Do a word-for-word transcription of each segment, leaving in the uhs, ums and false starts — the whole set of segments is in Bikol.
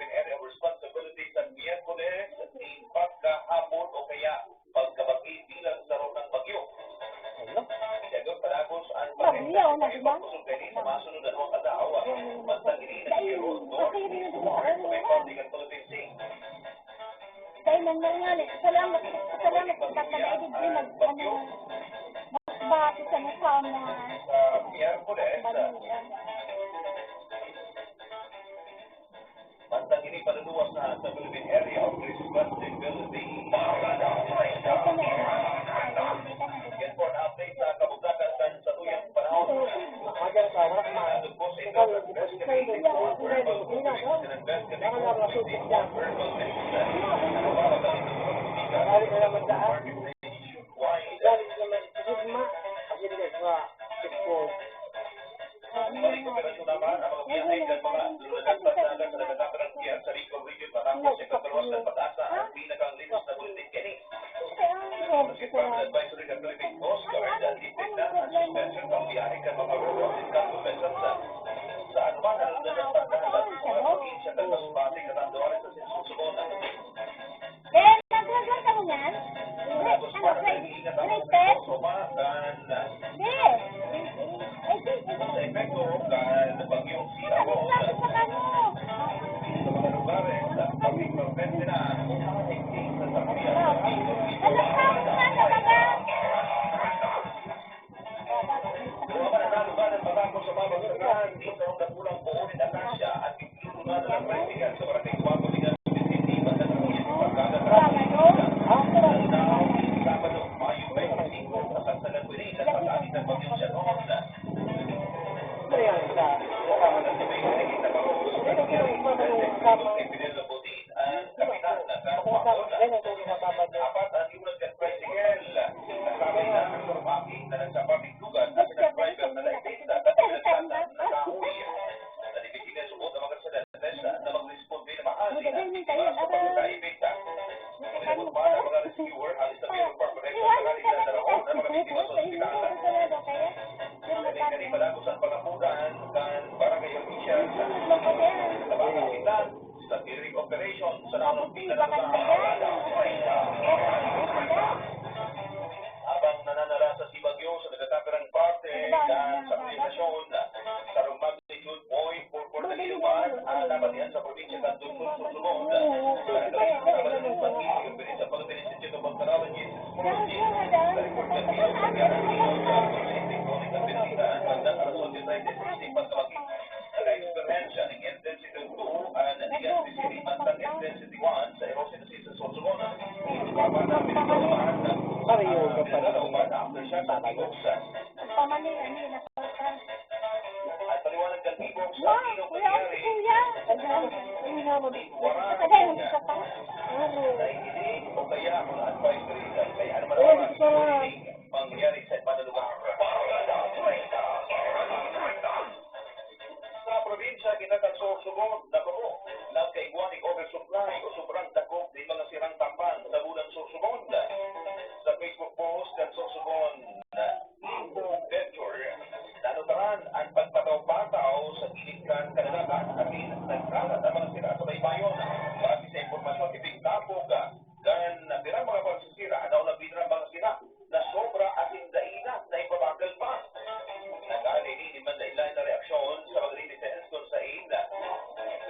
Philippine Area of Responsibility sa Miyerkules, pagkahapon o kaya pagkabagi bilang saro ng bagyo. Ano? Siyagang padagos ang Bagyo, pagkainit, nagma? Pagkusog kainit sa mga sunod na duwang adlaw. Basta ini na Dahil, siguro, kasi yun yung dumaan, sa may diba? Public and Philippine Sea. Dahil nang nangyari, salamat, salamat sa Papa David, di nag-, ano, mas bahati sa mukha na Sa Miyerkules, balita. Basta ini paluluwas na sa Philippine Area of Responsibility. Ito na, ito na. Yan po ang update sa kabugtakan kan satuyang panahon. Nandun po sa inyo, Best Committee, Verbal Committee, Incident Best Committee, Verbal Committee. Nababalik na naman daan. Galing naman sa gugma, kasi nagwa, football. Balik operasyon naman ang mga biyahe kan mga lulugan bandagan sa nagkakaperang pier sa Bicol Region matapos sa pagkaluwas ng Pag-asa ang pinakang linis na bulletin kini. Sa Travel Advisory ng Philippine Coast Guard, ang libre na ang suspension pang biyahe kan mga Ro-Ro at Cargo vessels sa anuman na lulugan bandagan sa mga probinsya kan Masbate, Catanduanes, Asuncion. Eh, naglagan ka mo niyan? Grade, ano, grade, grade ten? Di. Ay, di, di. Ano, nagsabi sa kanya? Ano, nagsabi sa kanya, baga? Mga mananalo ba ng matapos sa mga bagsakan dito ang dakulang puon ng akasya at iglulunadan ng tricycle sa Barangay Cuatro, Ligaño City, bandang huli ng pagkagat ng mga Sabado, Mayo twenty-five, kasagsagan ko ini ng pag-agit ng bagyong Sharon. Ano yan sa kasama ng sabay na naging nabaho sa nangyari sa Barangay Fidel Lobutin, ang kapitan na Carlo Paola. Apat ang iwlag kan tricycle. Kasabay na ang lormaki na nagsapating lugar na pinag-driver na naipinta at pinagtatan na kahoy. Nalipit ini subot ang mga kasadentes na magresponde na maasin at biktima sa pagkakaipinta. Pinagmukbaan ang mga rescuer hali sa Mayor Park Protection sa Calitan, Daraon ang mga biktima sa ospital. Kani palagos ang pangapudan kan barangay official sa Tabata, Amitan, sa clearing operation sa naunang pila na lugar. Habang nananarasa si Bagyo sa nagkakaperang parte kan sa Sa report kan P O sa Biyanan Timog, sa City Chronicle Bendita, banda alas otso treinta y seis nin pagkabakit, naka-eksperyensya ning intensity two an Legazpi City banda intensity one sa Erosin sa Sorsogon. Pareho ka pa rin. Aftershock sa Tigos. Pamali, ano yun, nasa At paliwanag kan Tigos, Wow, ang kuya, nangyari. Kuya. Ano, ano nga mo? Wala. Isa pa, isa pa. Oo. Nakikinig o kaya mga advisory ka. Kaya ano man Oo, ang gusto ko. Mangyari sa iba na lugar. Sa probinsya, kita kan Sorsogon, Nabaco, nagkaigwa nin oversupply o sobrang dakop nin mga sirang tamban sa Bulan Sorsogon. Sa Facebook post kan Sorsogon, Venture, naluparan an pagpataw-pataw sa gilid kan kadagatan asin nagkalat an mga sira sa baybayon. Base sa impormasyon, ipigtapok kan pirang mga pagsisira na ulabi na mga sira na sobra asin dai na naipabagal pa. Nagkalat ini nin manlaen-laen na reaksyon sa mga netizens kun saen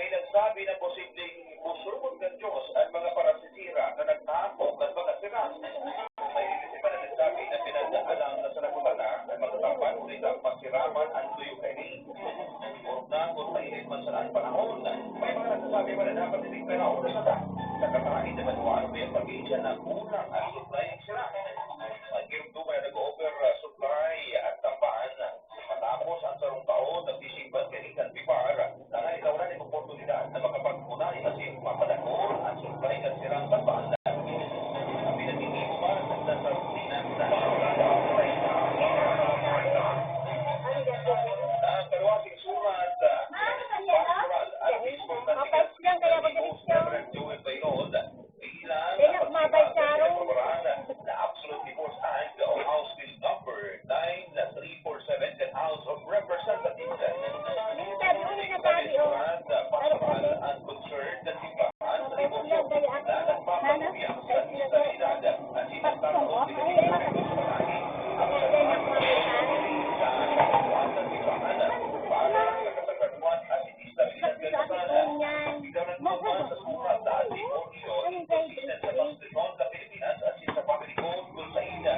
may nagsabi na posibleng busugon kan Diyos an mga parasisira na nagtapok kan mga sira. May netizen man na nagsabi na pinag-aalang na sa nagmamata an mga tamban huli ta masira man an tuyo kaini. Orog na kun mainit man sana an panahon. May mga nagsasabi man na dapat ining panahon na sana. Sa kataramid naman, wala pa yung pag-iisya na kulang ang supply ng sira. Ang Kirugdo na nag-over, ah, supply at tamban. Matapos ang sarong taon, nagsisimban kay Nathan Pipar, na nahilawan nin oportunidad na makapag-unay asin mapadakul an supply kan sirang tamban. Ang pinag-iibo man na sa rutina na ang kalwasing surat, ah, pastoral at mismo na Reverend Joel Bayron, bilang Kaya na kumabay siya ron. Na absolute divorce and o House Bill number nine three four seven kan House of Representatives. Minsan, ano na tayo, oh? Pastoral and concern kan simbahan sa diborsyo na nagpapaluya sa estabilidad at sinasarang ang pinagkakaroon ng pagkain. Ang Kaya na kumabay siya ron. Para sa kasagkaduan at estabilidad kan bansa. Ikaw na naman sa surat sa ating motion, consistent sa Konstitusyon sa Pilipinas at sa Family Code, kun saen na